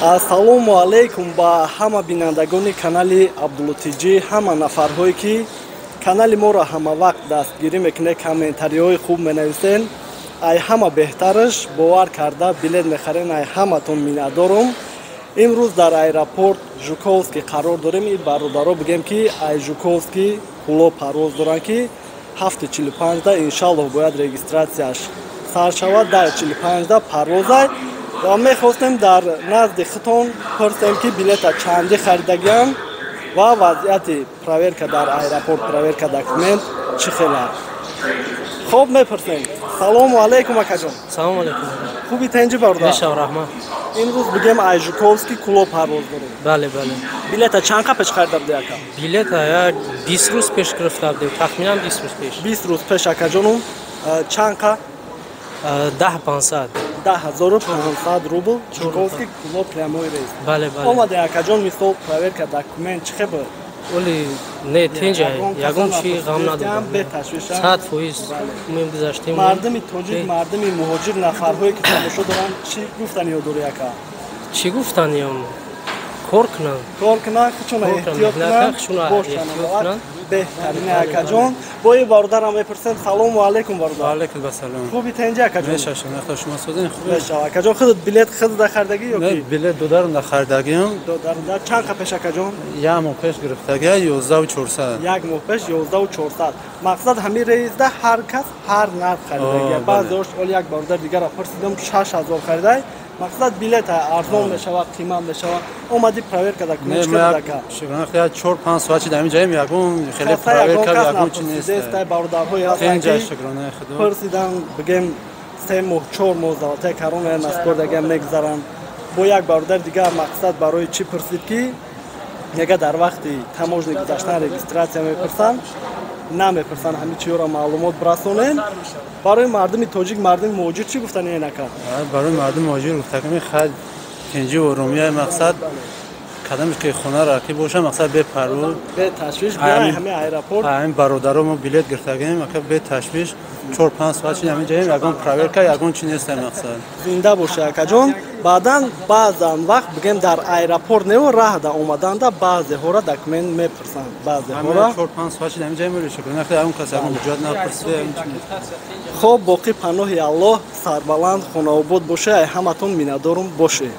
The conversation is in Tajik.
Ассалому алайкум ба ҳама бинандагони канали Абдуллотиҷӣ, ҳама нафарҳое ки канали моро ҳама вақт дастгирӣ мекунед, комментариҳои хуб менависен. Ай ҳама беҳтараш бовар карда билет мехарен, ай ҳаматон миннатдорум. Имрӯз дар аэропорт Жуковский қарор дорем. И бародаро бигем ки ай Жуковский Кӯлоб парвоз доранд, ки 7:45-да иншаллоҳ бояд регистратсияш сар шавад, 10:45-да парвозай. Ва мехостем дар назди худтон пурсем, ки билета чандӣ харидагиам ва вазъияти проверка дар аэропорт, проверка документ чӣ хела. Хоб, мепурсем. Салому алайкум, акаҷон. Салому алайкум. Хуби, тенҷи, бародар? Мешав, раҳмат. Имрӯз бигем ай Жуковский Кӯлоб парвоз дорем. Бале, бале. Билета чанд қа пеш харида буди, ака? Билета як 20 рӯз пеш гирифта будем, тахминан 20 рӯз пеш. 20 рӯз пеш, акаҷонум, чанд қа? 10 500. 10 500 рубл, Жуковский Кӯлоб, прямой рейс. Бале, бале. Омаде, акаҷон, мисол, проверка документ чӣ хел буд? Оли не, тенҷа, ягон чи ғам надодам. Беташвиша? 100% мегузаштем. Мардуми тоҷик, мардуми муҳоҷир, нафарҳое ки тамошо доранд, чӣ гуфтаниё дорӣ, ака? Чӣ гуфтаниём? Кор кунанд. Кор кунанд, худшона эҳтиёт кунанд, беҳтарин, акаҷон. Бо ин бародарам мепурсем. Салому алайкум, бародар. Алайкум ассалом. Хуби, тенҷи, акаҷон? Мешашам, нахта шумо созен, хуб? Мешав, акаҷон. Худат билет худат харидагӣ ё ки? Билет додарам харидагиам. Додарам. Чанд қа пеш, акаҷон? Як моҳ пеш гирифтагия, 11 400. Як моҳ пеш, 11 400. Мақсад, ҳамин рейсда ҳар кас ҳар нарх харидагия. Баъзеош, оли як бародар дигара пурсидам, 6000 харидай. Мақсад, билет арзон мешавад, қимат мешавад. Омади, проверка документ чӣ ака? 4-5 соат дар ҳамин ҷоем, ягон хеле проверка, ягон чи нест. Бародарҳои ҳастанд, ки пурсидан, бигем, 3 моҳ, 4 моҳ золотая корона наспордага мегузаранд. Бо як бародари дигар, мақсад, барои чӣ пурсид, ки мега дар вақти таможни гузаштан регистратсия мепурсанд, намепурсанд, ҳамин чиёро маълумот бирасонем. Барои мардуми тоҷик, мардуми муҳоҷир чӣ гуфтани ака? Барои мардуми муҳоҷир гуфтаками хай, тинҷи оромия. Мақсад, кадамеш ки хонаро ки боша, мақсад, бепарво. Беташвиш ҳамин аэропорт. Ҳамин бародаро мо билет гирифтагем, ака, беташвиш 4-5 соат чи ҳамин ҷоем, ягон проверка, ягон чи нест, мақсад. Зинда боша, акаҷон. Баъдан баъзан вақт, бигем, дар аэропорт нео, раҳда омаданда баъзеҳоро документ мепурсанд, баъзеҳоро. 4-5 соат чи ҳамин ҷоем, ягон кас ягон ҳуҷҷат напурсида. Хоб, боқӣ паноҳи Аллоҳ, сарбаланд, хонаобод боше. Ай ҳаматон миннатдорум боше.